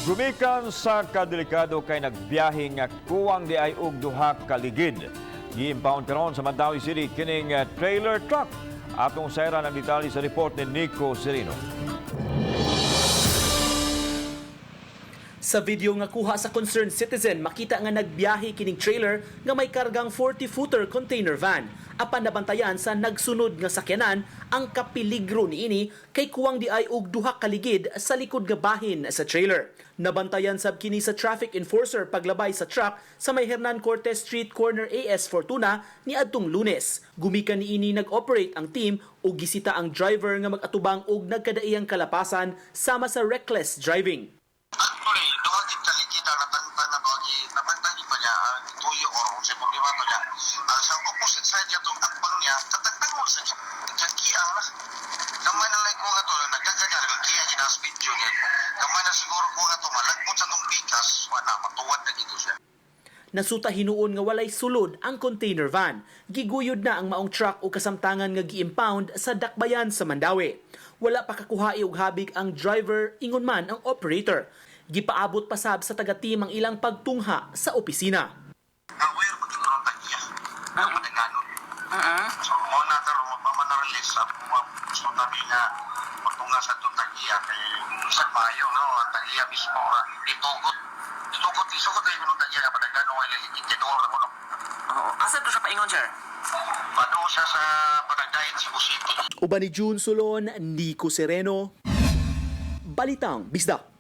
Gumikan sa kadelikado kay nagbiyahe nga kuwang diay og duha ka ligid. Gi-impound karon sa Mandaue City kining trailer truck. Atong sayran ang detalye sa report ni Nico Serino. Sa video nga kuha sa concerned citizen, makita nga nagbiyahe kining trailer nga may kargang 40-footer container van. Apan nabantayan sa nagsunod nga sakyanan ang kapiligro niini kay kuwang diay og duha ka ligid sa likod nga bahin sa trailer. Nabantayan sab kini sa traffic enforcer paglabay sa truck sa may Hernan Cortez Street corner AS Fortuna niadtong Lunes. Gumikan niini, nag-operate ang team ug gisita ang driver nga mag-atubang og nagkadaiyang kalapasan sama sa reckless driving. Actually, duha gid ka ligid ang natangtang na to, natangtang gid pa niya ang tuyo or sa problema to niya. Ang sa opposite side niya tong akbang niya, katangtang mo sa kiya na. Gamay na lang ko nga to, nagkakanya, kiya niya na video niya. Gamay na siguro ko nga to, malagpot sa tong bikas, wala, matuwad na dito siya. Nasuta hinuon nga walay sulod ang container van. Giguyod na ang maong truck o kasamtangan nga gi-impound sa dakbayan sa Mandaue. Wala pa kakuhai og habig ang driver, ingon man ang operator. Gipaabot pa sab sa taga-team ang ilang pagtungha sa opisina. Aware ba gid ron tagiya? Ang madaganon. So, mo na karon mama na release sa mga gusto tabi nga pagtunga sa itong tagiya kay sa mayo, no, ang tagiya mismo ra itugot itugot isugot ay ng tagiya nga padagano ay liligid kay door na kuno. Oo. Asa to siya paingon, sir? Paano siya sa Panagdayin, Cebu City. Uban ni June Solon, Nico Sereno, Balitang Bisdak.